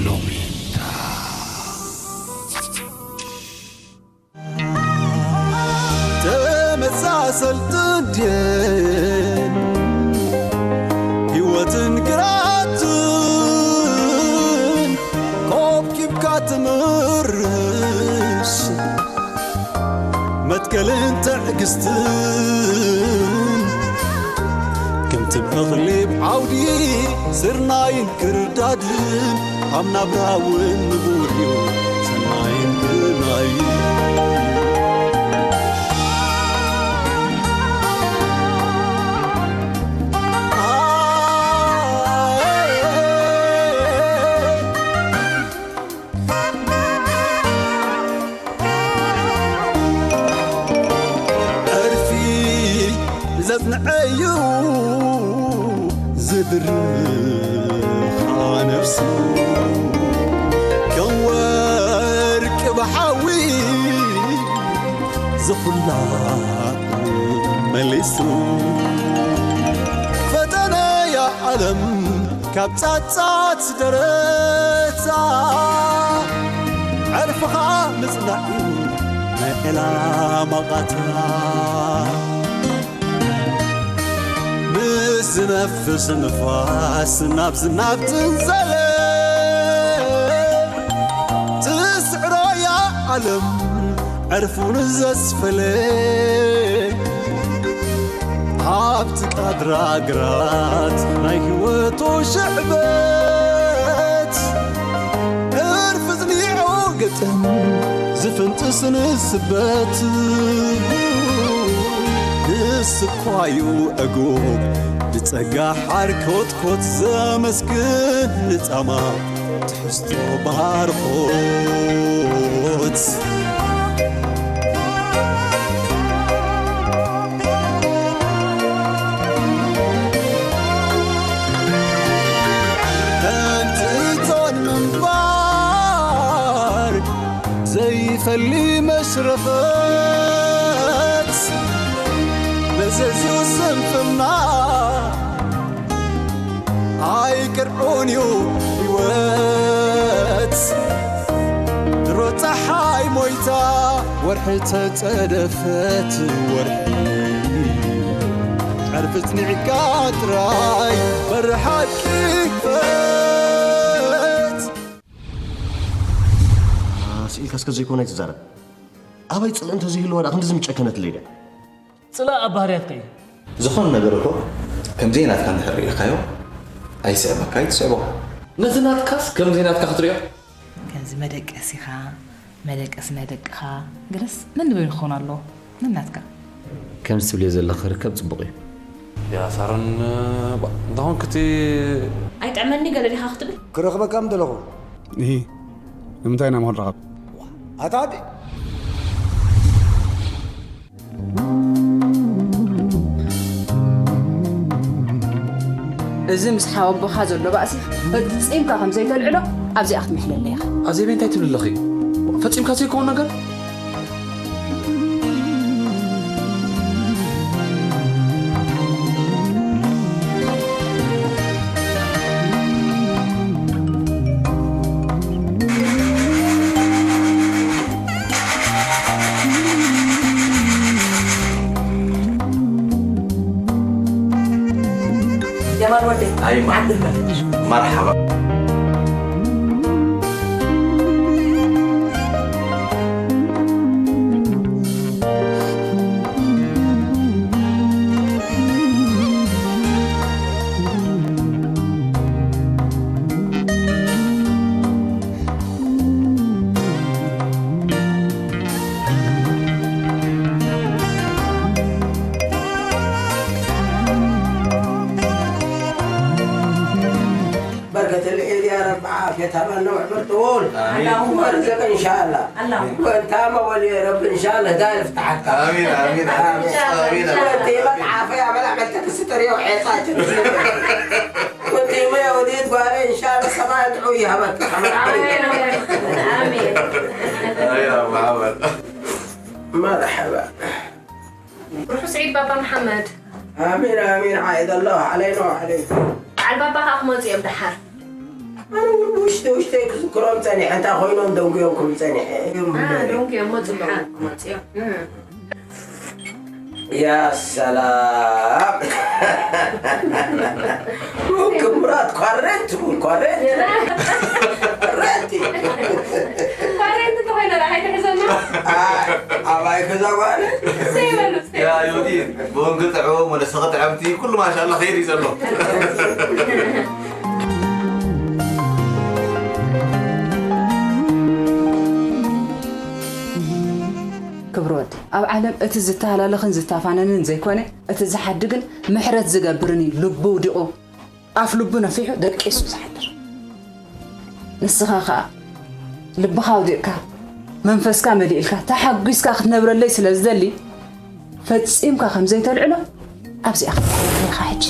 ሎሜዳ። ተመሳሰልትን ድየን ህይወትን ግራትን ኮብኪብካ ትምርሽ መትከልን ትዕግስትን ከምቲ በቕሊ ዓውዲ ስርናይን ክርዳድን ኣብ ናብራ እውን ንቡር እዩ ሰናይን ግርማይን። ዕርፊ ዘጽንዐዩ ዝድርኻ ነፍሱ ከም ወርቂ ብሓዊ ዝኹላ መሊሱ ፈተነያ ዓለም ካብ ጻጻት ደረታ ዕርፍኻ ምጽናዕ እዩ ናይ ዕላማ ቓታ። ምስ ዝነፍስ ንፋስ ናብ ዝናብ ትንዘለ ትስዕሮ እያ ዓለም ዕርፉን ዘስፈለ ኣብቲ ቃድራ ግራት ናይ ህይወቱ ሽዕበት ዕርፊ ዝኒዑ ግጥም ዝፍንጥስ ንስበት ንስኳዩ ዕጉብ ብጸጋ ሓርኮትኮት ዘመስግን ንጻማ ትሕዝቶ ባርኾት። ከምቲ እቶን ምንባር ዘይፈሊ መሽረፈት መዘዝኡ ስንፍና ኣይቅርዑን እዩ ህይወት ድሮ ፀሓይ ሞይታ ወርሒ ተፀደፈት ወርሒ ዕርፊ ፅኒዕካ ጥራይ በሪ ሓቂ ክፈት። ስኢልካ እስከ ዘይኮነ ኣይትዛረብ። ኣባይ ፅልኢ እንተዘይህልዋ ደኣ ክንድዚ ምጨከነትለይ ድያ? ፅላእ ኣብ ባህርያትካ እዩ። ዝኾነ ነገር እኮ ከምዘይ ናትካ እንድሕር ርኢኻዮ ኣይስዕበካ ኣይትስዕቦ። ነዚ ናትካስ ከምዘይ ናትካ ክትሪኦ። ከምዚ መደቀሲኻ መደቀሲ ናይ ደቅኻ ገለስ ነንበይኑ ክኸውን ኣለዎ። ነናትካ። ከምዚ ትብልዮ ዘለኺ ክርከብ ጽቡቕ እዩ። ያ ሳሮን እንተኾንኪ እቲ ኣይጥዕመኒ ገለ ዲኻ ክትብል? ክረኽበካ ምደለኹ። እሂ ንምንታይ ኢና ምኽንረኸብ? ኣታ ኣቢ እዚ ምስ ሓወቦኻ ዘሎ ባእሲ ፈጺምካ ከም ዘይተልዕሎ ኣብዚኣ ክትምሕለለይ ኢኻ። ኣዜበይ እንታይ ትብሊ ኣለኺ? ፈጺምካ ዘይከውን ነገር? የማን ወደይ ኣይማ ዓዲ በል። መርሓባ። بركة العيد يا رب عافية تمام نوع برطول. آمين. اللهم ارزق إن شاء الله. اللهم. وانت ما ولي رب إن شاء الله داير فتحك. آمين، آمين، آمين. إن شاء الله، آمين. إن شاء الله. وانت ما تعافى يا بلا عملتك الستر يا وحيطات. وانت ما يا وليد قال إن شاء الله سما يدعو يا هبك. آمين، آمين. آمين. يا محمد. مرحبا. ርሑስ ዒድ ባባ መሓመድ። آمين، آمين. عايد الله علينا وعليكم. ዓልባባ ከዓ ክመፁ እዮም ደሓር። ኣነ እውን ብውሽጢ ውሽጠይ ክዝክሮም ፀኒሐ። እንታይ ኮይኖም ደንጉዮም ክብል ፀኒሐ እዮም። ደንጉ እዮም መፁ ደሓር ክመፁ እዮም። ያ ሰላም። ክቡራት ኳረንት ቡን ኳረንት ኳረንት ኳረንት ተኮይነ ዳ ኣይትሕዘና። ኣባይ ከዛ ጓለ ዘይበሉ ያ ዮዲ ቦንግ ጥዑም ወደ ሰኸ ጥዕምቲ ኩሉ ማሻላ ኸይር ይዘሎ። ክብሪ ወዲ ኣብ ዓለም እቲ ዝተሃላለኽን ዝታፋነንን ዘይኮነ እቲ ዝሓድግን ምሕረት ዝገብርን እዩ። ልቡ ውዲቑ ኣፍ ልቡ ነፊሑ ደቂሱ ዝሓድር። ንስኻ ኸኣ ልብኻ ኣውዲቕካ መንፈስካ መሊእልካ ተሓጒስካ ክትነብረለይ ስለ ዝደሊ ፈጺምካ ከም ዘይተልዕሎ ኣብዚኣ ክትብለኒ ኢኻ ሕጂ።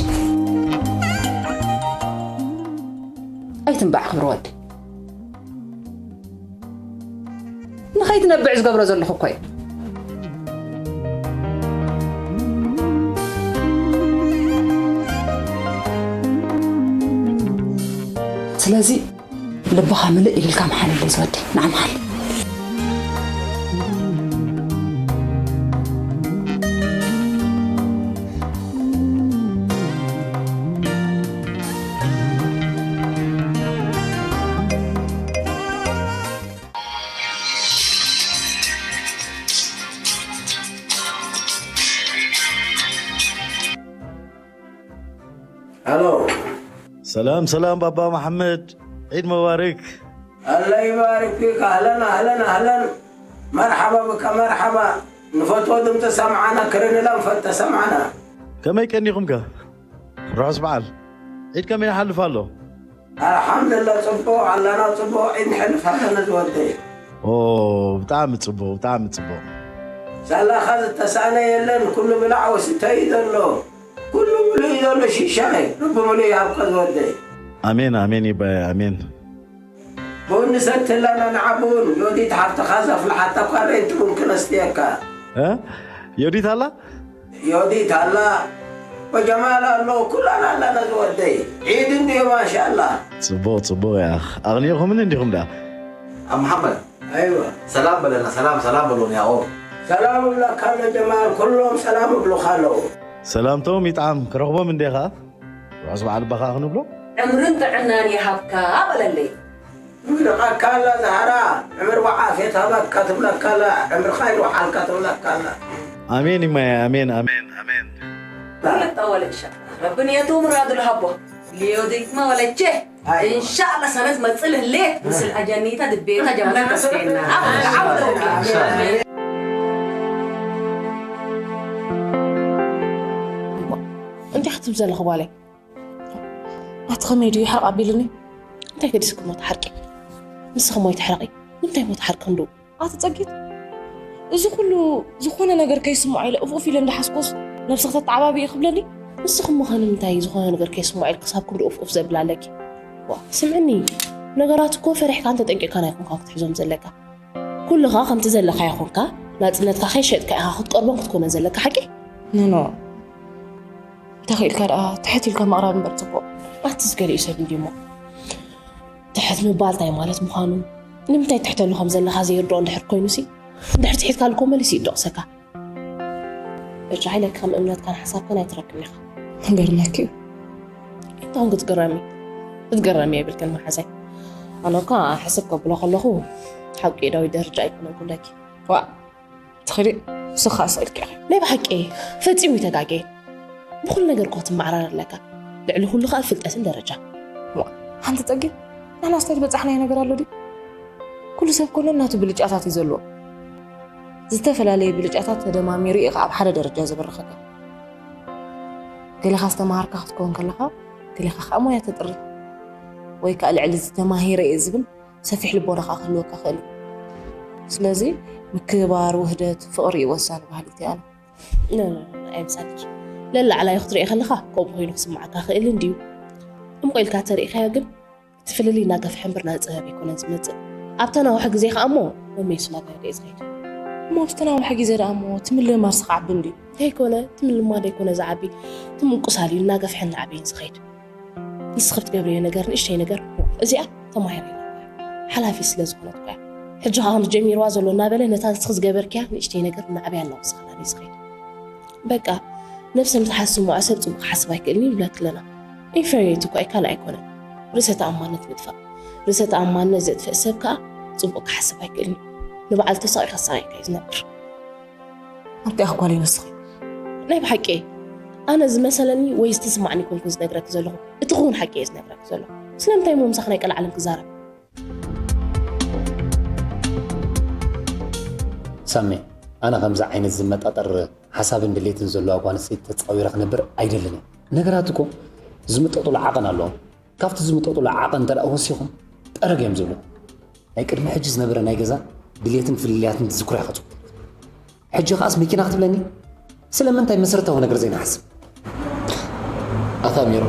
ኣይትንባዕ ክብሪ ወዲ። ንኸይትነብዕ ዝገብሮ ዘለኹ እኮ እዩ። ስለዚ ልብኻ ምልእ ኢልልካ መሓለለይ ዝወደይ ንዓ መሓል። ሄሎ ሰላም ሰላም ባባ መሓመድ ዒድ መባርክ። الله يبارك فيك. أهلا أهلا أهلا. مرحبا بك مرحبا. نفتوى دمت سمعنا كرن لم فت سمعنا. ከመይ ቀኒኹም ከ? ርሑስ በዓል። ዒድ ከመይ ይሓልፍ ኣሎ? الحمد لله ጽቡቕ ኣለና ጽቡቕ ዒድ ንሕልፍ ኣለና ዝወደይ። ኦ ብጣዕሚ ጽቡቕ ብጣዕሚ ጽቡቕ። ሳላኻ ዝተሳነ የለን ኩሉ ብላዕ ወስተ እዩ ዘሎ። ኩሉ ሙሉእ እዩ ዘሎ ሽሻይ ርቢ ሙሉእ ይሃብካ ዝወደይ። ኣሜን ኣሜን ይባየ ኣሜን። ቡን ንሰቲ ኣለና ንዓ ቡን ዮዲት ሓፍትኻ ዘፍልሓታ እኳ ረይቲ ቡን ክነስትየካ። እ? ዮዲት ኣላ? ዮዲት ኣላ ወጀማል ኣሎ ኩላና ኣለና ዝወደይ። ዒድ እንድዩ ማሻላ። ጽቡቕ ጽቡቕ እያ። ኣቕኒእኹምኒ እንዲኹም ደኣ? ኣብ መሓመድ ኣይዋ ሰላም በለና ሰላም ሰላም በሎኒ ያቆብ። ሰላም እብለካ ኣሎ ጀማል ኩሎም ሰላም እብሉኻ ኣለዉ። ሰላምቶም ይጥዓም ክረኽቦም እንዴ ኸኣ? ርሑስ በዓል ባኻ ክንብሎ? ዕምርን ጥዕናን ይሃብካ በለለይ። ትብልቓካ ኣላ ዛህራ ዕምር ወዓፌት ሃበካ ትብለካ ኣላ ዕምርኻ ይወሓልካ ትብለካ ኣላ። ኣሜን ይማየ ኣሜን ኣሜን ኣሜን። ክልተ ወለሻ ረቢ ንየቱ ምራዱ ልሃቦ ልዮድሪክማ ወለቼ እንሻላ ሰነት መጽእ ልህሌት ምስል ኣጀኒታ ድቤታ ጀመረ ተስፌና እንታይ ክትብ ዘለኹ ጓለይ ኣቲ ከመይ ድዩ ሓርቕ ኣቢልኒ እንታይ ገዲስክሞ ትሓርቂ ንስኽሞ ይትሕረቒ ንምንታይ ሞ ትሓርቂ ክንዱ ኣቲ ጸጊት እዚ ኩሉ ዝኾነ ነገር ከይስምዖ ኢለ እፍ እፍ ኢለ እንዳሓስኮስ ነብሲ ከተተዓባብኢ ክብለኒ ንስኽሞ ከ ንምንታይ ዝኾነ ነገር ከይስምዖ ኢለ ክሳብ ክንዱ እፍ እፍ ዘብል ኣለኪ ዋ ስምዕኒ ነገራት እኮ ፈሪሕካን ተጠንቂቕካን ኣይኮንካ ክትሕዞም ዘለካ ኩልኻ ከምቲ ዘለኻ ይኹንካ ናጽነትካ ከይሸጥካ ኢኻ ክትቀርቦም ክትኮነ ዘለካ ሓቂ ኖኖ እንታይ ክኢልካ ደኣ ትሕት ኢልካ ምቕራብ እምበር ጽቡቕ ኣትስ ገሊኡ ሰብ እንድዩሞ ትሕት ምባል እንታይ ማለት ምዃኑ ንምንታይ ትሕተሉ ከም ዘለኻ ዘይርድኦ እንድሕር ኮይኑሲ እንድሕር ትሒትካሉ እኮ መሊሱ ይደቕሰካ በጃ ኢለካ ከም እምነትካን ሓሳብካን ኣይትረክብን ኢኻ ክገርመኪ እዩ እንታውን ክትግረሚ ክትግረሚ የብልክን መሓዛይ ኣነ እኳ ሕስብ ከብሎ ከለኹ ሓቂ ዳዊት ደረጃ ኣይኮነን ኩለኪ ዋእ ትኽእሊ ንስኻ ስእልኪ ኢኺ ናይ ብሓቂ ፈጺሙ ይተጋገየ ብኹሉ ነገር እኳ ትመዓራር ኣለካ ልዕሊ ኩሉ ከዓ ፍልጠትን ደረጃ ሓንቲ ፀጊ ንሕና ስታይ ዝበፃሕናዮ ነገር ኣሎ ድዩ ኩሉ ሰብ ኮነ እናቱ ብልጫታት እዩ ዘለዎ ዝተፈላለየ ብልጫታት ተደማሚሩ እዩ ኣብ ሓደ ደረጃ ዘበረኸካ ገሌኻ ዝተምሃርካ ክትከውን ከለኻ ገሌኻ ከዓ ሞያ ተጥሪ ወይ ከዓ ልዕሊ ዝተማሂረ እየ ዝብል ሰፊሕ ልቦና ከዓ ክህልወካ ክእል እዩ ስለዚ ምክብባር ውህደት ፍቕሪ እዩ ወሳኒ ባህሊ እቲ ኣነ ኣይምሳልኪ ለላዕላዩ ክትሪኦ ከለኻ ከምኡ ኮይኑ ክስምዓካ ክእል እንድዩ ጥምቆ ኢልካ ተሪእኻዮ ግን እቲ ፍልልይ እናገፍሐ እምበር ናብ ጥበብ ኣይኮነን ዝመፅእ ኣብታ ናውሒ ግዜ ከዓ እሞ መመይሱ እናጋየደ እዩ ዝኸይድ እሞ ኣብቲ ናውሒ ግዜ ደኣ እሞ እቲ ምልምማድ ስኽዓቢ እንድዩ ዘይኮነ እቲ ምልማድ ኣይኮነ ዝዓቢ እቲ ምንቁሳል እዩ እናገፍሐ እናዓበየን ዝኸይድ ንስኺ ብትገብርዮ ነገር ንእሽተይ ነገር እዚኣ ተማሂረ ሓላፊ ስለ ዝኾነት እኮ እያ። ሕጂ ከዓ ከምዚ ጀሚርዋ ዘሎ እናበለ ነታ ንስኺ ዝገበርክያ ንእሽተይ ነገር እናዕበያ እናወሰኸላ እዩ ዝኸይድ። በቃ ነብሰ ምትሓስ ስምዖ ሰብ ጽቡቕ ክሓስብ ኣይክእልን እዩ ይብለኪ ኣለና። ኢንፌሪዮሪቲ እኮ እዩ ካልእ ኣይኮነን። ርእሰ ተኣማንነት ምጥፋእ። ርእሰ ተኣማንነት ዘጥፍእ ሰብ ከዓ ጽቡቕ ክሓስብ ኣይክእልን እዩ። ንባዕሉ ተሳቒ ከሳቒካ እዩ ዝነብር። ኣንቲኣ ጓለይ ንስኺ። ናይ ብሓቂ ኣነ ዝመሰለኒ ወይ ዝተስማዕኒ ኮንኩ ዝነግረኪ ዘለኹ፣ እቲ ክውን ሓቂ እየ ዝነግረኪ ዘለኹ። ስለምንታይ እሞ ምሳኺ ናይ ቀልዓለም ክዛረብ? ሳሚ፣ ኣነ ከምዚ ዓይነት ዝመጣጠር ሓሳብን ድሌትን ዘለዋ ጓል ኣንስተይቲ ተጻዊረ ክነብር ኣይደልን እየ። ነገራት እኮ ዝምጠጡሉ ዓቐን ኣለዎም። ካብቲ ዝምጠጡሉ ዓቐን እንተ ደኣ ወሲኹም ጠረግ እዮም ዝብሉ። ናይ ቅድሚ ሕጂ ዝነበረ ናይ ገዛ ድሌትን ፍልልያትን ትዝክሩ ኢኻ ጽቡቕ። ሕጂ ከኣስ መኪና ክትብለኒ? ስለምንታይ መሰረታዊ ነገር ዘይንሓስብ? ኣታ ሜሮ፣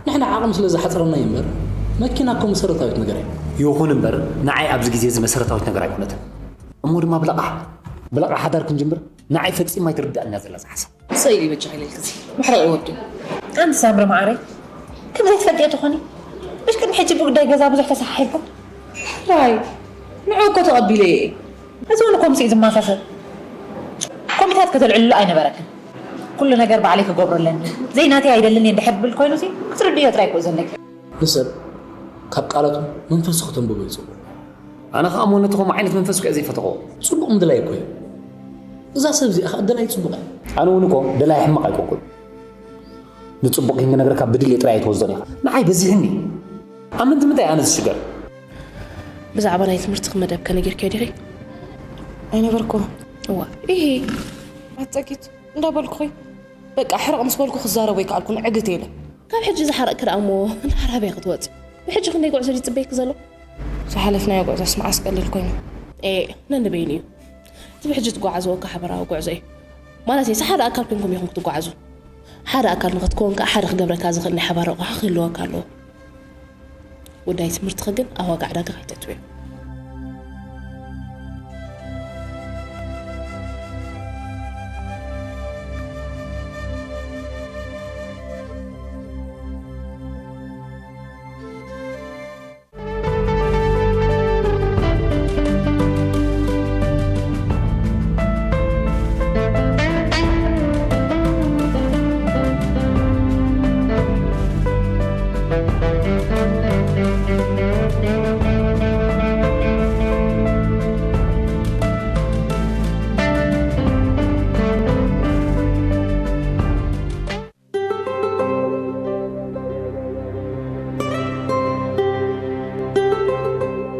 ንሕና ዓቕሚ ስለ ዝሓጸረና እዩ እምበር መኪና እኮ መሰረታዊት ነገር እያ። ይኹን እምበር ንዓይ ኣብዚ ግዜ እዚ መሰረታዊት ነገር ኣይኮነትን። እሞ ድማ ብለቓሕ ብለቓሕ ሓዳር ክንጅምር ንዓይ ፈጺማ ኣይትርድኣና ዘላ እዛ ሓሳብ። ስቕ ኢሉ ይበጃ ኢለ ኢልክሲ ምሕረቕ ይወዱ። ኣንቲ ሳምሪ መዓረይ፣ ከም ዘይትፈልጥዮ ትኾኒ? ምሽ ቅድሚ ሕጂ ብጉዳይ ገዛ ብዙሕ ተሰሓሒብኩም? ሕራይ፣ ንዑ እኮ ተቐቢለዮ እየ። እዚ እውን እኮ ምስኡ ዝመሳሰል ኮሚታት ከተልዕልሉ ኣይነበረክን። ኩሉ ነገር ባዕለይ ክገብሮ ኣለኒ፣ ዘይናተይ ኣይደልን እየ እንድሕር ትብል ኮይኑ ሲ ክትርድዮ ጥራይ እኮ እዩ ዘለኪ። ንሰብ ካብ ቃላቱ መንፈሱ ከተንብቦ እዩ ጽቡቕ። ኣነ ኸኣ እሞ ነቲ ከምኡ ዓይነት መንፈስ እኮ እየ ዘይፈተኽዎ። ጽቡቕ ምድላይ እኮ እዩ። እዛ ሰብ እዚኣ ኸኣ ደላይ ጽቡቕ እያ። ኣነ እውን እኮ ደላይ ሕማቕ ኣይኮንኩን። ንጽቡቕ ኢንክነግረካ ብድሌ ጥራይ ኣይትወስዶን ኢኻ። ንዓይ በዚሕኒ። ኣብ ምንታይ ምንታይ ኣነ ዝሽገር? ብዛዕባ ናይ ትምህርትኺ መደብ ከነጊርክዮ ዲኺ? ኣይነበርኩ። እዋ ኢሂ። ኣትጸጊት እንዳበልኩኺ በቃ ሕርቕ ምስ በልኩ ክዛረቦ ኣይከኣልኩን ዕግት ኢለ። ካብ ሕጂ ዝሓረቕኪ ደኣ እሞ ንሓራበይ ክትወጺ? ብሕጂ ክንደይ ጉዕዞ ድዩ ዝጽበየኪ ዘሎ? ዝሓለፍናዮ ጉዕዞስ መዓስ ቀሊል ኮይኑ? ኤእ ነንበይኑ እዩ። እቲ ብሕጂ ትጓዓዝዎ እኮ ሓበራዊ ጉዕዞ እዩ። ማለት እዩ ሓደ ኣካል ኮንኩም ኢኹም ክትጓዓዙ። ሓደ ኣካል ንኽትከውን ከኣ ሓደ ክገብረካ ዝኽእል ናይ ሓባር ኣቑሑ ክህልወካ ኣለዎ። ጉዳይ ትምህርትኺ ግን ኣብ ዋጋ ዕዳጋ ከይተእትውዮ።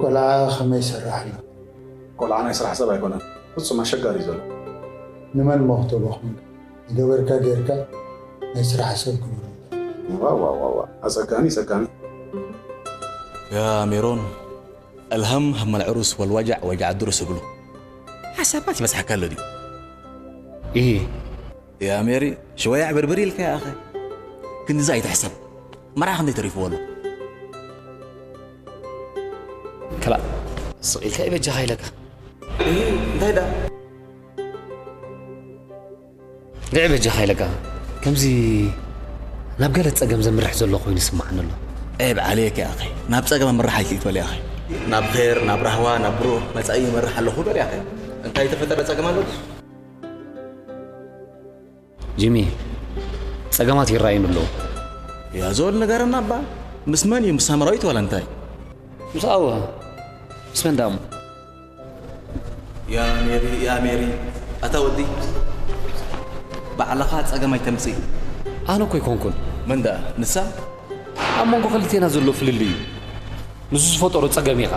ቆልዓ ከመይ ይሰርሕ ኣሎ? ቆልዓ ናይ ስራሕ ሰብ ኣይኮነን፣ ፍጹም ኣሸጋሪ እዩ ዘሎ። ንመን እሞ ክተበኹም? ዝገበርካ ጌርካ ናይ ስራሕ ሰብ ግበሮ። ዋዋዋዋ ኣጸጋኒ ጸጋኒ። يا ميرون، الهم هم العروس والوجع وجع الدروس ይብሉ። ሓሳባት ይበዝሓካ ኣሎ ድዩ? ኢሂ። ያ ሜሪ ሽወያ ዕብርብር ኢልካ ያ ኣኸ። ክንድዚ ኣይትሕሰብ። መርዓ ክንደይ ተሪፍዎ ኣሎ? ከላእ ስቕ ኢልካ ይበጃኻ ኢለካ። እንታይ ደኣ? እንታይ በጃኻ ኢለካ። ከምዚ ናብ ገለ ጸገም ዘምርሕ ዘሎ ኮይኑ ይስምዓኒ ኣሎ። ዔብ ዓለየክ ያ ኣኸ። ናብ ጸገም ኣምርሕ ኣይትበል ያ ኣኸ። ናብ ኸይር፣ ናብ ራህዋ፣ ናብ ብሩህ መጻኢ ይመርሕ ኣለኹ በል ያ ኣኸ። እንታይ ተፈጠረ ጸገም ኣሎ? ጂሚ፣ ጸገማት ይረኣዩኒ ኣለዉ። ያ ዞል ንገረና እባ፣ ምስ መን እዩ? ምስ ሳምራዊት ዋላ እንታይ? ምስ ኣወ፣ ምስ መን ደኣ እሞ? ያ ሜሪ፣ ያ ሜሪ፣ ኣታ ወዲ፣ ባዕልኻ ጸገም ኣይተምጽእ። ኣነ እኮ ኣይኮንኩን። መን ደኣ? ንሳ? ኣብ መንጎ ክልቴና ዘሎ ፍልልይ እዩ። ንሱ ዝፈጠሮ ጸገም ኢኻ።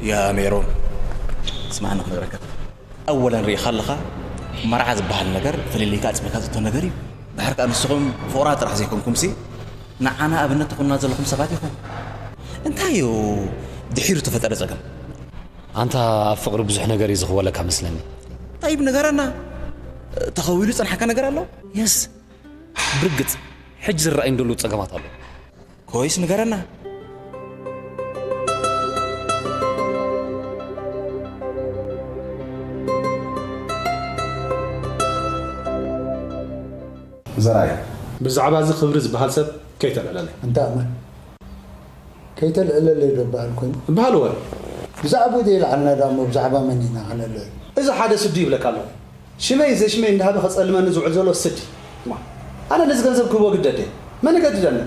ያ ሜሮን፣ ስማዕኒ ክነግረካ። ኣወለን ርኢኻ ኣለኻ፣ መርዓ ዝበሃል ነገር ፍልልይካ ኣጽቢኻ ዝእቶ ነገር እዩ። ድሓር ከኣ ንስኹም ፍቑራት ጥራሕ ዘይኮንኩምሲ፣ ንዓና ኣብነት ትኹንና ዘለኹም ሰባት ኢኹም። እንታይ እዩ ድሒሩ ተፈጠረ ጸገም? ኣንታ ኣብ ፍቕሪ ብዙሕ ነገር እዩ ዝኽወለካ መስለኒ። ጠይብ ንገረና፣ ተኸዊሉ ጸንሓካ ነገር ኣሎ? የስ፣ ብርግጽ ሕጂ ዝረኣዩ እንደሉ ጸገማት ኣሎ። ኮይስ ንገረና። ዘርኣይ። ብዛዕባ እዚ ክብሪ ዝበሃል ሰብ ከይተልዕለለይ። እንታ እመን ከይተልዕለለይ ዶ በሃል ኮይኑ? በሃል ወ። ብዛዕባኡ ደይልዓልና ደኣ እሞ ብዛዕባ መን ኢና ክነልዕል? እዚ ሓደ ስዲ ይብለካ ኣለኹ። ሽመይ ዘይሽመይ እንዳሃበ ከጸልመኒ ዝውዕል ዘሎ ስዲ። እማ፣ ኣነ ነዚ ገንዘብ ክህቦ ግደድ እየ። መን ይገድደኒ?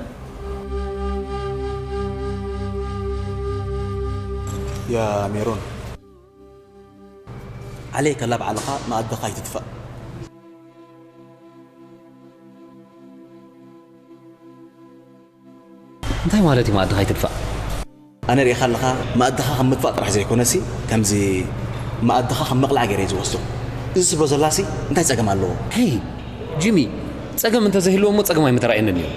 ያ ሜሮን፣ ዓለይ ከላ ባዕልኻ መኣድኻ ኣይትጥፋእ። እንታይ ማለት እዩ መኣድኻ ኣይትድፋእ? ኣነ ርእኻ ኣለኻ መኣድኻ ከም ምጥፋእ ጥራሕ ዘይኮነሲ ከምዚ መኣድኻ ከም ምቕላዕ ገይረ እየ ዝወስዶ። እዚ ትብሎ ዘላሲ እንታይ ጸገም ኣለዎ? ሄይ ጂሚ፣ ጸገም እንተዘይህልዎ እሞ ጸገም ኣይምተራእየንን እዩ።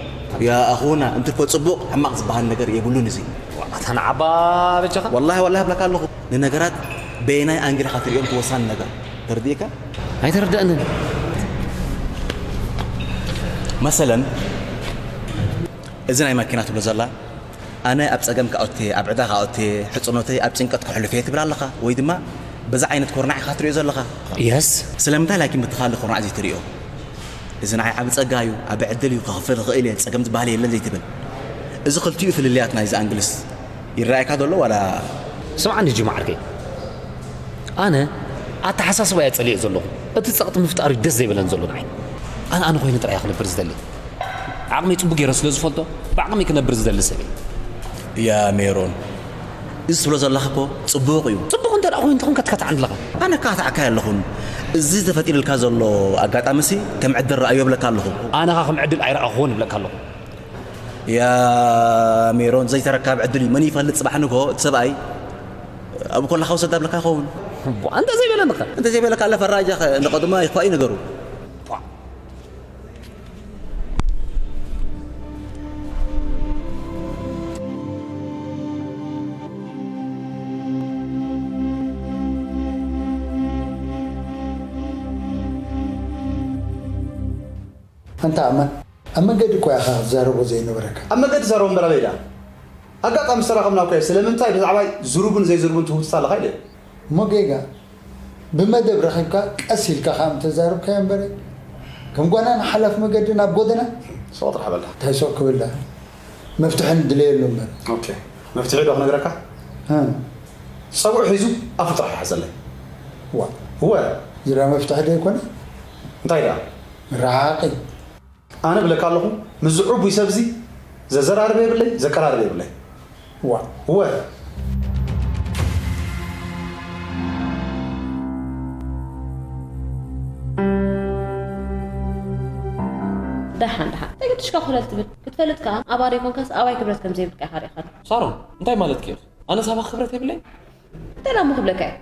ያ ኣኹና እንትኮ ጽቡቕ ሕማቕ ዝበሃል ነገር የብሉን እዚ። ኣታ ንዓባ በጃኻ። ወላሂ ወላሂ እብለካ ኣለኹ ንነገራት በየናይ ኣንግል ኢኻ ትርእዮም እቲ ወሳኒ ነገር ተረዲእካ? ኣይተረደእንን። መሰለን እዚ ናይ ማኪና ትብሎ ዘላ ኣነ ኣብ ጸገም ክኣቱ እየ፣ ኣብ ዕዳ ክኣቱ እየ፣ ሕጽኖተይ ኣብ ጭንቀት ከሕልፎ እየ ትብል ኣለኻ ወይ ድማ በዛ ዓይነት ኮርናዕ ኢኻ ትርእዮ ዘለኻ። የስ። ስለምንታይ ላኪን በቲ ካልእ ኮርናዕ ዘይትርእዮ? እዚ ንዓይ ዓቢ ጸጋ እዩ፣ ዓቢ ዕድል እዩ፣ ክኽፈል እኽእል እየ፣ ጸገም ዝበሃል የለን ዘይትብል። እዚ ክልቲኡ ፍልልያት ናይዚ ኣንግልስ ይረኣየካ ዘሎ ዋላ? ስምዓኒ ጂማ ዓርከይ፣ ኣነ ኣተሓሳስባ እየ ጸሊኤ ዘለኹ። እቲ ጸቕጢ ምፍጣር እዩ ደስ ዘይብለን ዘሎ ንዓይ። ኣነ ኣነ ኮይነ ጥራይ እየ ክነብር ዝደሊ። ዓቕመይ ጽቡቕ ገይረ ስለ ዝፈልጦ ብዓቕመይ ክነብር ዝደሊ ሰብ እየ። ያ ሜሮን፣ እዚ ትብሎ ዘለኻ እኮ ጽቡቕ እዩ። ጽቡቕ እንተ ደኣ ኮይኑ ተኾንካ ትከታዕኒ ኣለኻ። ኣነ እካታዕካ የለኹን። እዚ ተፈጢሩልካ ዘሎ ኣጋጣሚሲ ከም ዕድል ረኣዮ እብለካ ኣለኹ። ኣነኻ ከም ዕድል ኣይረኣኹዎን እብለካ ኣለኹ። ያ ሜሮን፣ ዘይተረካብ ዕድል እዩ። መን ይፈልጥ ጽባሕ ንግሆ እቲ ሰብኣይ ኣብኡ ከለኻ ውሰዳ እብለካ ይኸውን። እሞ እንተ ዘይበለንኸ? እንተ ዘይበለካ ኣለ ፈራጃ ንቐድማ ይኽፋእ እዩ ነገሩ። ኣንታ ኣማን፣ ኣብ መንገዲ እኮ ኢኻ ክትዛረቦ ዘይነበረካ። ኣብ መንገዲ ዛረቦ እምበር ኣበይ ደኣ? ኣጋጣሚ ዝተራኸብና እኮ እየ። ስለምንታይ ብዛዕባይ ዝሩብን ዘይዝሩብን ትውስታ ኣለኻ ኢለ። እሞ ጌጋ ብመደብ ረኺብካ ቀስ ኢልካ ከኣ ምተዛረብካዮ እምበረ፣ ከም ጓና ንሓላፍ መገዲ ናብ ጎደና። ሶቕ ጥራሕ በልካ። እንታይ ሶቕ ክብል ደኣ? መፍትሒ ንድለየሉ እምበር። ኦኬ። መፍትሒ ዶ ክነግረካ? እ። ጸጉዑ ሒዙ ኣፉ ጥራሕ ይሓዘለይ። ዋ። እወ። ዝራ መፍትሒ ዶ ይኮነ? እንታይ ደኣ? ርሓቂ። ኣነ እብለካ ኣለኹ፣ ምስዚ ዕቡይ ሰብዚ ዘዘራርብ የብለይ፣ ዘቀራርብ የብለይ። ዋ። እወ። ደሓን ደሓን እንታይ ክትሽካኹለል ትብል ክትፈልጥ ከኣ ኣባሪ ኮንካስ ኣባይ ክብረት ከም ዘይብልካ ኢኻ ሪእኻ ኣለኻ። ሳሮን እንታይ ማለትኪ ኢኺ? ኣነስ ኣባኺ ክብረት የብለይን? እንታይ ደኣ እሞ ክብለካ እየ?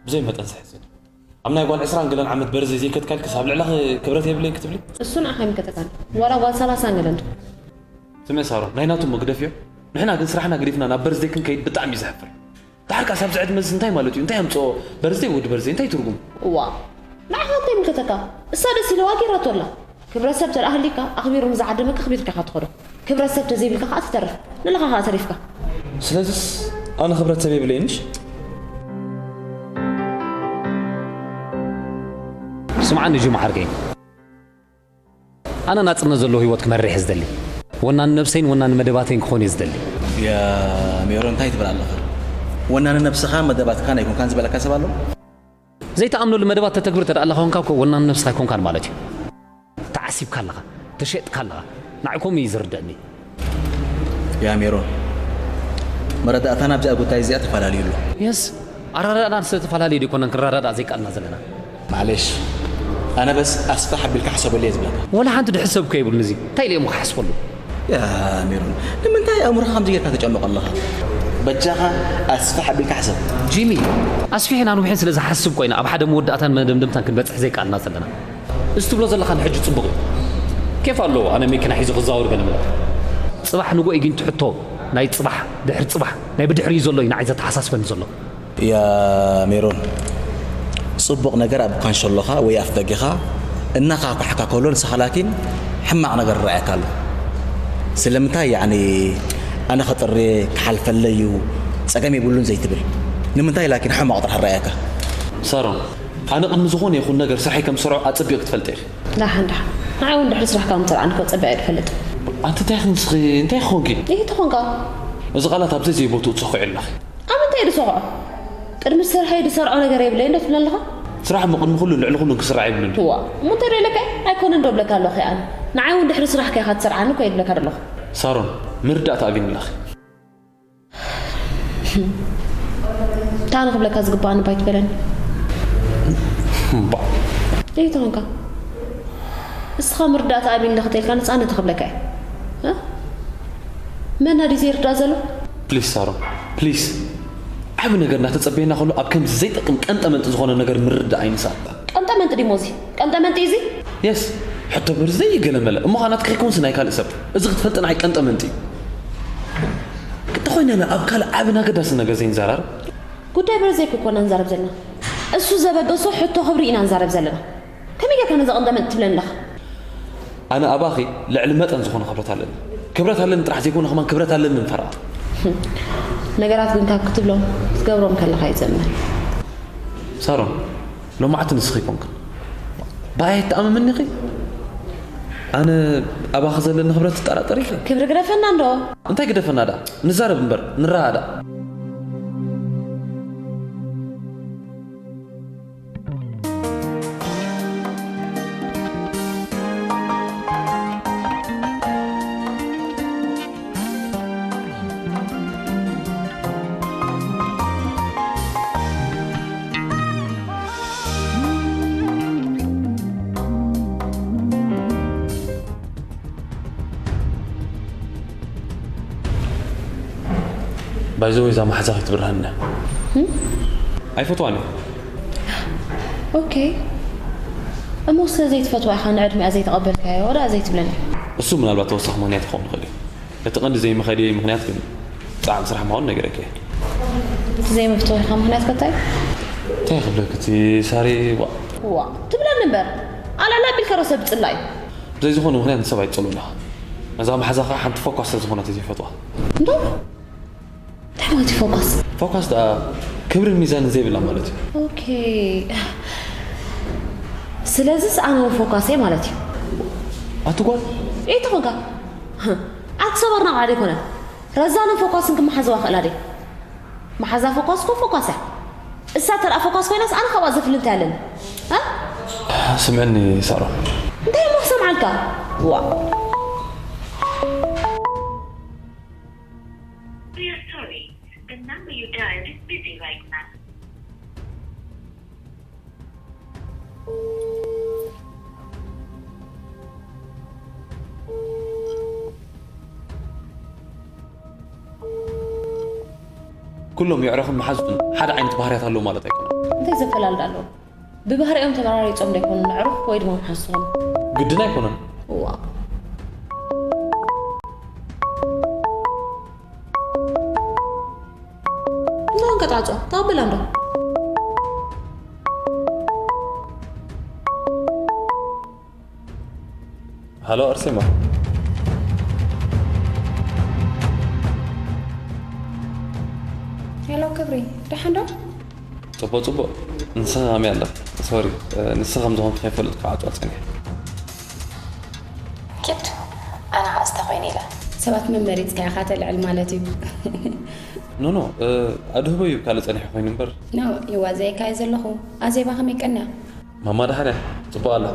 ብዘይ መጠን ዘሕዝን እዩ። ኣብ ናይ ጓል ዕስራን ገለን ዓመት በርዝደይ ዘይከድካል ክሳብ ልዕለኺ ክብረት የብለይን ክትብሊ? እሱ ንዓኺ ኣይምልከተካን። ዋላ ጓል ሰላሳን ገለን ትኹን። ስምዒ ሳሮን፣ ናይ ናቱ እሞ ግደፍዮ። ንሕና ግን ስራሕና ገዲፍና ናብ በርዝደይክን ከይድ ብጣዕሚ እዩ ዘሕፍር። ደሓር ከኣስ ኣብዚ ዕድመ እዚ እንታይ ማለት እዩ? እንታይ ኣምጽኦ? በርዝደይ ወዲ በርዝደይ እንታይ ትርጉም? እዋእ። ንዓኻ እንታይ ይምልከተካ? እሳ ደስ ኢልዋ ገይራቶ ኣላ። ክብረት ሰብ ተደኣ ሃልዩካ ኣኽቢሩ ንዝዓደመካ ኣኽቢርካ ኢኻ ትኸዶ። ክብረት ሰብ ተዘይብልካ ከኣ ትተርፍ። ንለኻ ከኣ ተሪፍካ። ስለዝስ ኣነ ክብረት ሰብ የብለይን ምሽ? ስምዓኒ ጅማ ዓርከይ፣ ኣነ ናጽነት ዘለዎ ህይወት ክመርሕ እየ ዝደሊ። ወናኒ ነብሰይን ወናኒ መደባተይን ክኾን እየ ዝደሊ። ያ ሜሮን እንታይ ትብል ኣለኻ? ወናኒ ነብስኻን መደባትካን ኣይኮንካን ዝበለካ ሰብ ኣሎ? ዘይትኣምነሉ መደባት ተተግብር እንተ ደኣ ኣለኻ ኮንካ እኮ ወናኒ ነብስኻ ኣይኮንካን ማለት እዩ። ተዓሲብካ ኣለኻ፣ ተሸጥካ ኣለኻ። ንዓይ ከምኡ እዩ ዝርደኣኒ። ያ ሜሮን፣ መረዳእታና ኣብዚኣ ጉዳይ እዚኣ ተፈላለዩ ኣሎ። የስ፣ ኣረዳድኣና ዝተፈላለየ ዶ ኣይኮነን ክረዳዳእ ዘይከኣልና ዘለና? ማዕሌሽ፣ ኣነ በስ ኣስፍሕ ኣቢልካ ሕሰበሉ እየ ዝብለካ። ወላ ሓንቲ ድሕሰብ እኮ የብሉን እዚ። እንታይ ኢለ እሞ ክሓስበሉ? ያ ሜሮን፣ ንምንታይ ኣእምሮኻ ከምዚ ጌርካ ተጨንቖ ኣለኻ? በጃኻ ኣስፍሕ ኣቢልካ ሕሰብ። ጂሚ፣ ኣስፊሕን ኣንዊሕን ስለ ዝሓስብ እኮ ኢና ኣብ ሓደ መወዳእታን መደምደምታን ክንበጽሕ ዘይከኣልና ዘለና። እዚ ትብሎ ዘለኻ ንሕጂ ጽቡቕ እዩ። ኬፍ ኣለዎ ኣነ መኪና ሒዘ ክዛወር ገለ ምባል። ጽባሕ ንግሆ እዩ ግን እቲ ሕቶ ናይ ጽባሕ ድሕሪ ጽባሕ ናይ ብድሕሪኡ ዘሎ እዩ ንዓይ ዘተሓሳስበኒ ዘሎ። ያ ሜሮን፣ ጽቡቕ ነገር ኣብ ኳንሸሎኻ ወይ ኣፍደገኻ እናኻሕኳሕካ ከሎ ንስኻ ላኪን ሕማቕ ነገር ይረኣየካ ኣሎ። ስለምንታይ ያዕኒ ኣነ ከጥርየ ክሓልፈለይ እዩ ጸገም የብሉን ዘይትብል? ንምንታይ ላኪን ሕማቕ ጥራሕ ይረኣየካ? ሳሮን፣ ኣነ ቅድሚ ዝኾነ ይኹን ነገር ስርሐይ ከም ዝሰርዖ ኣጸቢቐ ክትፈልጢ ኢኺ። ደሓን ደሓን ንዓይ እውን ድሕሪ ስራሕ ካብ ምተልዓኒ እኮ ጸቢቐ እየ ዝፈልጥ። ኣንቲ እንታይ ንስኺ እንታይ ኾንኪ? ይህ ትኾንካ። እዚ ቃላት ኣብዘይ ዘይቦትኡ ትሰኽዒ ኣለኺ። ኣብ ምንታይ ድሰኽዖ? ቅድሚ ስርሐይ ድሰርዖ ነገር የብለይ እንዶ ትብለ ኣለኻ? ስራሕ እሞ ቅድሚ ኩሉን ልዕሊ ኩሉን ክስራዕ የብሉን። ዋ እሞ እንታይ ዶ ኢለካ? ኣይኮነን ዶ ብለካ ኣለኹ ኣነ። ንዓይ እውን ድሕሪ ስራሕ ከይኻ ትሰርዓኒ እኮ የድለካ ደለኹ። ሳሮን ምርዳእታ ኣቢኒ ኣለኺ። እንታይ ንክብለካ ዝግባኣኒ ባይ ትበለኒ። እምባ። ደይ ተኾንካ እስኻ ምርዳእታ ኣቢኒ ለኽተልካ ነፃነት ክብለካ እየ። እ? መን ኣዲ ዘይርዳእ ዘሎ? ፕሊስ ሳሮን ፕሊስ። ዓቢ ነገር እናተጸበየና ከሎ ኣብ ከምዚ ዘይጠቅም ቀንጠመንጢ ዝኾነ ነገር ምርዳእ ኣይንሳእ። ቀንጠመንጢ ዲሞ እዚ? ቀንጠመንጢ እዚ? የስ። ሕቶ ብር ዘይገለመለ እሞ ኻናት ከይኮንስ ናይ ካልእ ሰብ እዚ ክትፈልጥ ንዓይ ቀንጠመንጢ እዩ። እንተኾይነ ኣብ ካልእ ዓብን ኣገዳስን ነገር ዘይንዘራረብ? ጉዳይ ብር ዘይኮና ንዛረብ ዘለና። እሱ ዘበገሶ ሕቶ ክብሪ ኢና ንዛረብ ዘለና። ከመይ ጌርካ ነዛ ቀንጠመንጢ ትብለኒ ኣለኻ? ኣነ ኣባኺ ልዕሊ መጠን ዝኾነ ክብረት ኣለኒ። ክብረት ኣለኒ ጥራሕ ዘይኮነ ከማን ክብረት ኣለኒ ንፈርቓ። ነገራት ግን ካብ ክትብሎም ክትገብሮም ከለኻ እዩ ዘመን። ሳሮን ሎማዕቲ ንስኺ ኮንክን ብኣይ ኣይትኣምምኒ ኢኺ? ኣነ ኣባኺ ዘለኒ ክብረት ትጠራጠሪ ኢኺ? ክብሪ ግደፈና እንዶ። እንታይ ግደፈና ደኣ? ንዛረብ እምበር ንረኣኣ ደኣ። ባይዘወይ እዛ መሓዛ ከይትብርሃና ኣይፈትዋን እየ። ኦኬ እሞ ስለ ዘይትፈትዋ ኢኻ ንዕድሚኣ ዘይተቐበልካዮ ደኣ ዘይትብለኒ። እሱ ምናልባት ተወሳኺ ምኽንያት ክኸውን ይኽእል እዩ። እቲ ቀንዲ ዘይምኸደይ ምኽንያት ግን ብጣዕሚ ስራሕ ምዃኑ ነጊረኪ እየ። እቲ ዘይምፍትዋይካ ምኽንያት ከ እንታይ እዩ? እንታይ ክብለኪ እቲ ሳሪ ዋ። ዋ ትብለኒ እምበር ኣልዕል ኣቢልካ ዶ ሰብ ትጽላእ እዩ። ብዘይ ዝኾነ ምኽንያት ንሰብ ኣይትጸልኡን ኢኻ። ነዛ መሓዛ ኸኣ ሓንቲ ፎኳስ ስለ ዝኾነት እየ ዘይፈትዋ። እንዶ እንታይ ማለት እዩ ፎካስ? ፎካስ ደኣ ክብርን ሚዛንን ዘይብላ ማለት እዩ። ኦኬ ስለዚስ ኣነ እውን ፎካስ እየ ማለት እዩ። ኣቲ ጓል እንታይ ኮንካ? ኣቲ ሰባር ናብ ዓደ ኣይኮነን ረዛንን ፎካስን ክመሓዝዋ ክእላ ድየ? መሓዛ ፎካስ እኮ ፎካስ እያ። እሳ ተርኣ ፎካስ ኮይናስ ኣነ ካብኣ ዘፍሊ እንታይ ኣለኒ? እ? ስምዕኒ ሳሮን እንታይ እሞ ክሰምዓልካ? ዋ We are sorry. The number you dialed is busy right now. ኩሎም የዕረኹን መሓዙትን ሓደ ዓይነት ባህርያት ኣለዉ ማለት ኣይኮነን። እንታይ ዘፈላልድ ኣለዎ? ብባህሪኦም ተበራሪጾም ዶ ኣይኮኑን ኣዕሩኽ ወይ ድማ መሓዙት ዝኾኑ? ግድን ኣይኮነን። እዋ። እንዶ ኣንቀጣዕጾ ተቐበላ እንዶ። ሃሎ ኣርሴማ። ሄሎ ክብሪ፣ ደሓን ዶ? ጽቡቕ ጽቡቕ። ንስኺ ከመይ ኣለኺ? ሶሪ፣ ንስኺ ከም ዝኾንኪ ከይፈልጥ ክዓጽዋ ጸኒሐ። ኪድ፣ ኣነ ኸኣ እስተ ኮይነ ኢለ። ሰባት መመሪጽካ ኢኻ ተልዕል ማለት እዩ። ኖ ኖ፣ ኣድህቦ እዩ ካልእ ጸኒሐ ኮይኑ እምበር። ኖ፣ ይዋዘየካ እየ ዘለኹ። ኣዜባ ከመይ ቀንያ? ማማ ደሓን እያ፣ ጽቡቕ ኣላ።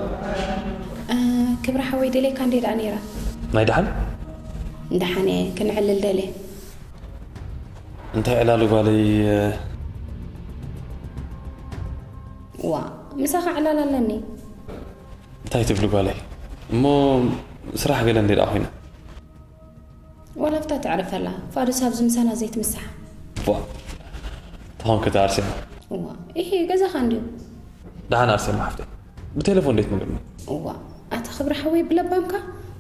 ክብሪ ሓወይ ደልየካ እንድየ ደኣ ነይረ። ናይ ደሓን? ደሓን እየ፣ ክንዕልል ደልየ። እንታይ ዕላል ጓለይ? ዋ፣ ምሳኻ ዕላል ኣለኒ። እንታይ ትብሊ ጓለይ? እሞ ስራሕ ገለ እንድየ ደኣ ኮይና። ዋላ ኣብታ ተዕርፈላ ፋዱስ ኣብዚ ምሳና ዘይትምሳሕ። ዋ ተኾንኪ ተኣርሲና። ዋ ኢሂ ገዛኻ እንድዩ። ደሓን ኣርሴማ ሓፍተይ ብቴሌፎን እንዴት ትነግርኒ? ዋ ኣታ ክብሪ ሓወይ ብለባምካ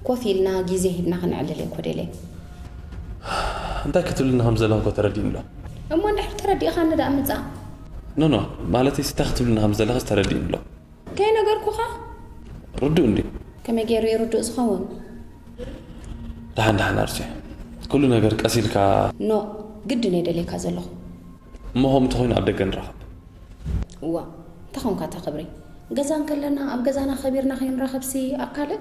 ኮፍ ኢልና ግዜ ሂብና ክንዕልል እየ ኮደለይ። እንታይ ክትብልኒ ከም ዘለኺ እኮ ተረዲእኒ ኣሎ። እሞ እንድሕር ተረዲእኻኒ ደኣ ምጻእ። ኖ ኖ ማለተይስ እንታይ ክትብልኒ ከም ዘለኺስ ተረዲእኒ ኣሎ። ከይነገርኩኻ? ርዱእ እንድዩ። ከመይ ገይሩ እዩ ርዱእ ዝኸውን? ደሓን ደሓን ኣርሴ፣ ኩሉ ነገር ቀስ ኢልካ። ኖእ፣ ግድን እየ ደልየካ ዘለኹ። እሞ ከምኡ እንተኾይኑ ኣብ ደገ ንራኸብ። እዋእ፣ እንታይ ኾንካ እታ ክብሪ? ገዛ እንከለና ኣብ ገዛና ኸቢርና ከይንራኸብሲ ኣብ ካልእ?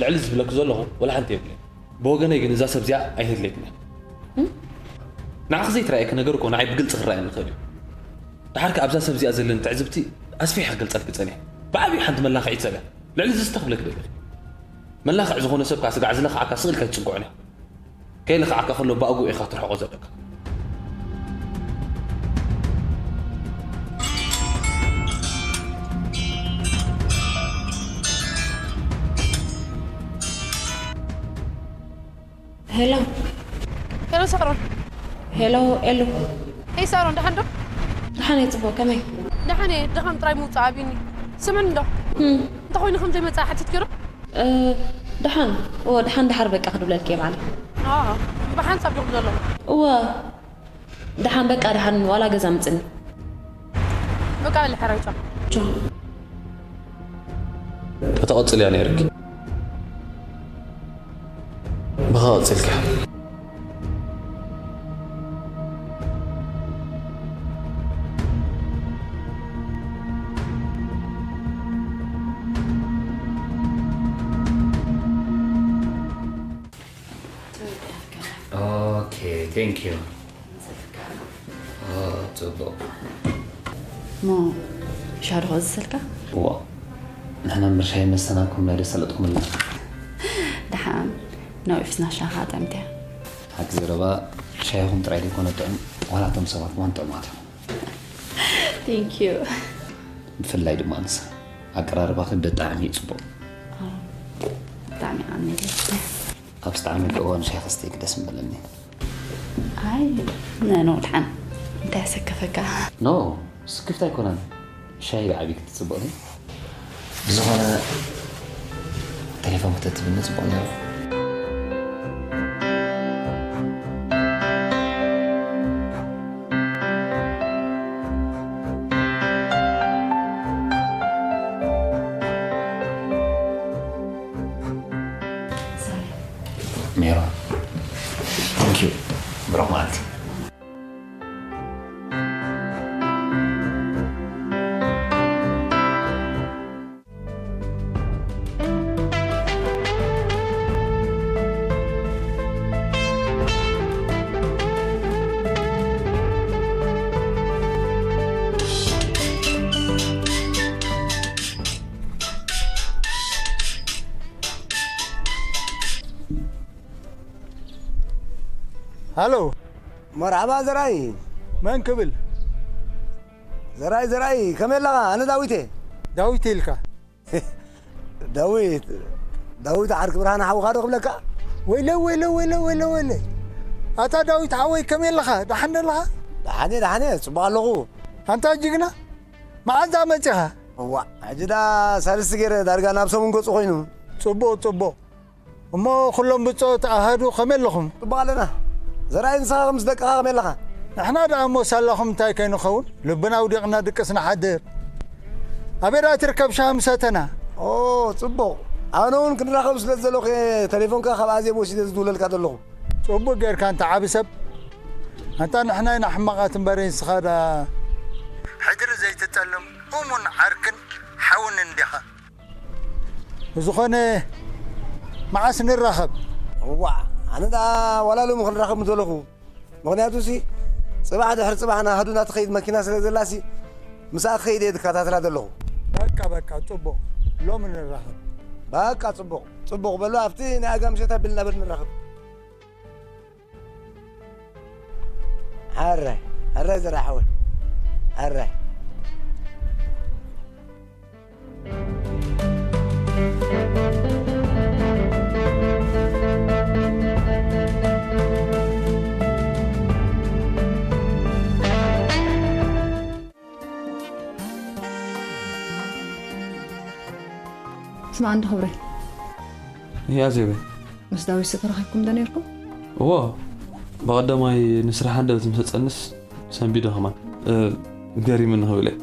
ዕልል ዝብለኪ ዘለኹ ወላ ሓንቲ የብለይ። ብወገነይ ግን እዛ ሰብ እዚኣ ኣይተድለይትን እያ። ንዓኺ ዘይትረኣየኪ ነገር እኮ ንዓይ ብግልፂ ክረኣየኒ ይኽእል እዩ። ደሓር ከ ኣብዛ ሰብ እዚኣ ዘለኒ ትዕዝብቲ ኣስፊሐ ክገልፀልኪ ፀኒሐ። ብዓብዩ ሓንቲ መላኽዒት ሰብ እያ። ልዕሊ እዚ ዝስተ ክብለኪ ደሊኺ። መላኽዕ ዝኾነ ሰብ ከኣ ስጋዕ ዝለኽዓካ ስቕ ኢልካ ኣይትፅግዖን እያ። ከይልኽዓካ ከሎ ብኣግኡ ኢኻ ክትርሕቖ ዘለካ። ሄሎ። ሄሎ ሳሮን። ሄሎ ኤሉ። ሄይ ሳሮን፣ ደሓን ዶ? ደሓን እየ፣ ጽቡቕ፣ ከመይ? ደሓን እየ፣ ድኻም ጥራይ ምውጻእ ኣብዩኒ። ስምዕኒ ዶ? እንታይ ኮይኑ ከም ዘይመጽኣ ሓቲትኪ ዶ? እ፣ ደሓን፣ እወ፣ ደሓን ደሓር በቃ ክድብለልኪ እየ ባዕለይ። አ፣ ብሓንሳብ ዲኹም ዘለኹም? እወ፣ ደሓን በቃ ደሓን፣ ዋላ ገዛ ምጽኒ። በቃ በሊ ሕራይ ቻው። ቻው። ተተቐጽልያ ነይርኪ። ብኻ ቀጽልካ። Okay, thank you. ጽቡቕ። እሞ ሻሂ ዶ ክእዝዘልካ? እዋ፣ ንሕና እምበር ሻሂ መስተና እኮ ማይ ዶ ሰለጥኩምልና። ደሓን፣ ናብ ኦፊስና ሻሂ ከዓ ጠሚተ እያ። ሓቂ ዘረባ፣ ሻሂኹም ጥራይ ዘይኮነ ጥዑም፣ ዋላ እቶም ሰባት እውን ጥዑማት እዮም። Thank you። ብፍላይ ድማ ንሳ፣ ኣቀራርባኺ ብጣዕሚ እዩ ጽቡቕ። ብጣዕሚ ኣሜን። ኣብ ዝጠዓመኪ እዋን ሻሂ ክስተይኪ ደስ ምበለኒ። ኣይ፣ ነኖ ድሓን እንታይ ኣሰከፈካ? ኖ፣ ስክፍታ ኣይኮነን። ሻሂ ብዓብዪ ክትጽብቕኒ። ብዝኾነ ቴሌፎን ክተትብኒ ጽቡቕ ነይሩ። ሜሮን፣ thank you። ብሩኽ መዓልቲ። ሃሎ፣ መርሓባ ዘርኣይ። መን ክብል? ዘርኣይ፣ ዘርኣይ፣ ከመይ ኣለኻ? ኣነ ዳዊት እየ። ዳዊት ኢልካ? ዳዊት፣ ዳዊት ዓርኪ ብርሃነ ሓውኻ ዶ ክብለካ? ወይለይ፣ ወይለይ፣ ወይለይ፣ ወይለይ፣ ወይለይ። ኣታ ዳዊት ሓወይ፣ ከመይ ኣለኻ? ደሓን ዶ ኣለኻ? ደሓን እየ፣ ደሓን እየ፣ ጽቡቕ ኣለኹ። ኣንታ ጅግና፣ መዓዝ ደኣ መጺኻ? እዋእ፣ ሕጂ ደኣ ሳልስቲ ገይረ፣ ዳርጋ ናብ ሰሙን ገጹ ኮይኑ። ጽቡቕ፣ ጽቡቕ። እሞ ኩሎም ብጾት ኣሃዱ ከመይ ኣለኹም? ጽቡቕ ኣለና። ዘርኣይ ንስኻ ምስ ደቅኻ ከመይ ኣለኻ? ንሕና ደኣ እሞ ሳላኹም እንታይ ከይንኸውን? ልብና ኣውዲቕና ድቅስ ንሓድር። ኣበይ ደኣ ትርከብ ሻሂ ምሰተና? ኦ፣ ጽቡቕ። ኣነ እውን ክንራኸብ ስለ ዝደለኹ እየ ተሌፎንካ ካብ ኣዜብ ወሲደ ዝድውለልካ ዘለኹ። ጽቡቕ ጌርካ ኣንታ ዓቢ ሰብ። ኣንታ ንሕና ኢና ሕማቓት እምበር ንስኻ ደኣ ሕድሪ ዘይትጠልም እሙን ዓርክን ሓውን እንዲኻ። ብዝኾነ መዓስ ንራኸብ? እዋእ፣ ኣነ ደኣ ዋላ ሎሚ ክንራኸብ ምደለኹ። ምኽንያቱሲ፣ ጽባሕ ድሕሪ ጽባሕ ናሃዱና ትኸይድ መኪና ስለ ዘላሲ፣ ምስኣ ክኸይድ እየ ዝከታተላ ዘለኹ። በቃ፣ በቃ፣ ጽቡቕ። ሎሚ ንራኸብ። በቃ፣ ጽቡቕ። ጽቡቕ በሎ፣ ኣብቲ ናይ ኣጋ ምሸት ኣቢልና በል ንራኸብ። ሕራይ ሕራይ ዘርኣይ ሓወይ ሕራይ። ስማዕ እንዶ ክብረይ። እያ ዜበይ። ምስ ዳዊትሲ ተራኺብኩም ዶ ነይርኩም? እዎ፣ ብቐዳማይ ንስራሕ ሃንደበት ምስ ኣጸንስ ሰንቢደ ከማን፣ እ፣ ገሪምኒ ክብል እየ።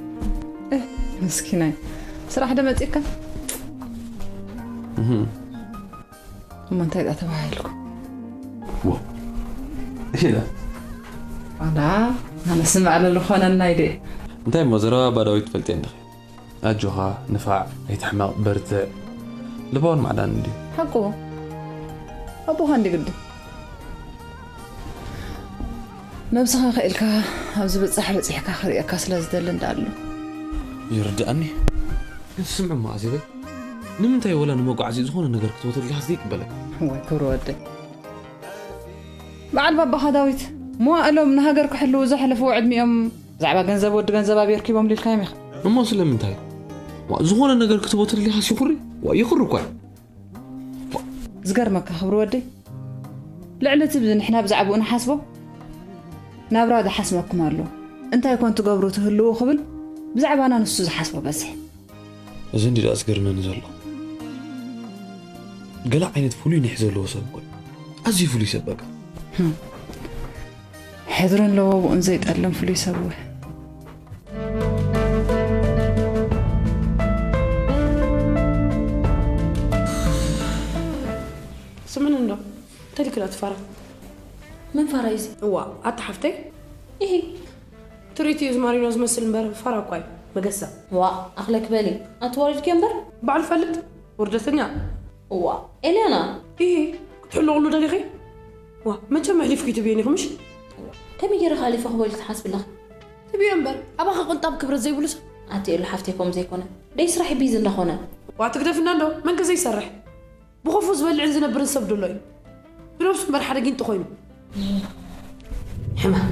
እህ፣ ምስኪናይ። ስራሕ ዶ መጺእካ? እህ። እሞ እንታይ ደኣ ተባሂልኩም? ዎ። እሺ ዳ። ዋላ፣ ኣነ ስምዕ ኣለሉ ኾነናይ ደ። እንታይ እሞ ዘረባ ኣባ ዳዊት ትፈልጥዮ እንዲኺ? ኣጆኻ፣ ንፋዕ፣ ኣይትሕመቕ፣ በርትዕ። ልባውን ማዕዳን እንድዩ። ሓቁ ኣቦኻ እንዲ ግዲ ነብስኻ ክኢልካ ኣብዚ ብጻሕ በጺሕካ ክርእየካ ስለ ዝደሊ እንዳ ኣሎ። ይርድኣኒ። ግን ስምዕ እሞ ኣዜበይ፣ ንምንታይ ወላ ንመጓዓዚ ዝኾነ ነገር ክትወተልካ ዘይቅበለካ? እዋይ ክብሪ ወደይ፣ በዓል ባባኻ ዳዊት መዋእሎም ንሃገር ክሕልዉ ዘሕለፍዎ ዕድሚኦም ብዛዕባ ገንዘብ ወዲ ገንዘብ ኣብየርኪቦም ሊልካዮም ኢኻ። እሞ ስለምንታይ? ዋ፣ ዝኾነ ነገር ክትቦትልካ ሲኹሪ? ዋ፣ ይኹሪ እኳ እዩ። ዝገርመካ ክብሪ ወደይ፣ ልዕሊ እቲ ብዚ ንሕና ብዛዕባኡ ንሓስቦ ናብራ ዝሓስመኩም ኣሎ። እንታይ ኮን ትገብሩ ትህልዉ ክብል ብዛዕባና ንሱ ዝሓስቦ በዝሕ። እዚ እንዲ ደኣ ዝገርመኒ ዘሎ፣ ገለ ዓይነት ፍሉይ ኒሕ ዘለዎ ሰብ እኮ እዩ። ኣዝዩ ፍሉይ ሰብ በቃ። ሕድርን ለበብኡን ዘይጠልም ፍሉይ ሰብ እወ። ስምዕኒ እንዶ እንታይ ልክላ ትፋራ? መን ፋራ እዩ እዚ? እዋ ኣታ ሓፍተይ ኢሂ ትርኢት እዩ ዝማሪኖ ዝመስል እምበር ፋራ እኳ እዩ መገሳ። ዋ ኣኽለክ በሊ ኣቲ ወሪድክዮ እምበር። ባዕሉ ፈልጥ ውርደተኛ። እዋ ኤልያና ኢሂ ክትሕልቕሉ ደሊኺ? ዋ መቸም ኣሕሊፍኪ ትብየኒ ኢኺ ምሽ? ከመይ ገይረ ክኣሊፈ ክበሉ ክትሓስቢ ኣለኺ? ትብዮ እምበር ኣባኺ ቅንጣብ ክብረት ዘይብሉ ሰብ። ኣቲ ኤሉ ሓፍተይ ከምኡ ዘይኮነ ደይ ስራሕ ቢዚ እንዳኾነ። ዋ ትግደፍና እንዶ መን ከ ዘይሰርሕ? ብኸፉ ዝበልዕን ዝነብርን ሰብ ዶ ኣሎ እዩ? ብነብሱ እምበር ሓደ ጊንጢ ኮይኑ። ሕማም።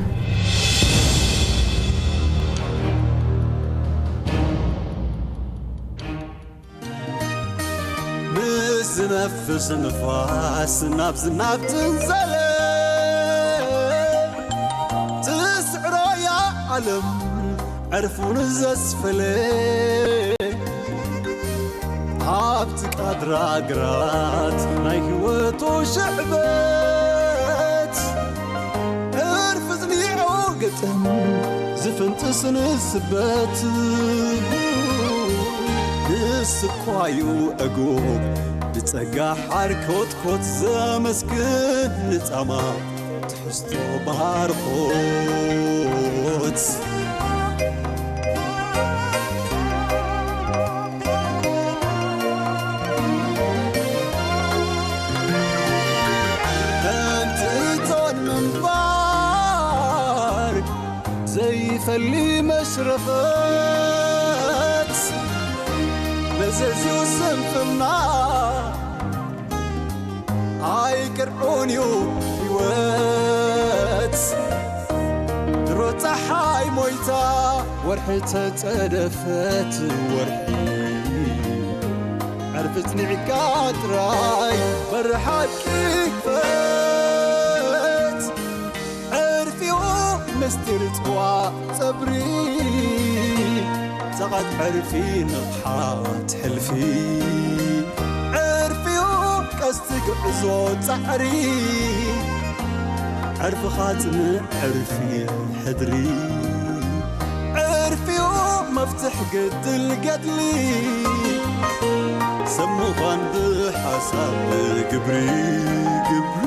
ምስ ዝነፍስ ንፋስ ናብዚ ናብ ትንዘለ ትስዕሮ እያ ዓለም ዕርፉን ዘስፈለ ኣብ ጥቃ ድራግራት ናይ ህይወቱ ሽዕበት ዕርፊ ዝኒዖ ገጠም ዝፍንጥስ ንስበት ንስኳዩ ዕጉብ ብጸጋ ሓርኮትኮት ዘመስግን ንጻማ ትሕዝቶ ባርኾት። ከምቲ እቶን ምንባር ዘይፈሊ መሽረፈት መዘዝዩ ስንፍና ኣይቅርዑን እዩ ህይወት ድሮ ፀሓይ ሞይታ ወርሒ ተፀደፈት ወርሒ ዕርፊ ፅኒዕካ ጥራይ በሪ ሓቂ ክፈት ዕርፊኡ ምስጢር ፅዋ ፀብሪ ሰቓት ዕርፊ ንቕሓት ሕልፊ ዕርፊኡ ቀስቲ ግዕዞ ፃዕሪ ዕርፍኻ ፅንዕ ዕርፊ ሕድሪ ዕርፊኡ መፍትሕ ገድል ገድሊ ሰብ ምዃን ብሓሳብ ግብሪ ግብሪ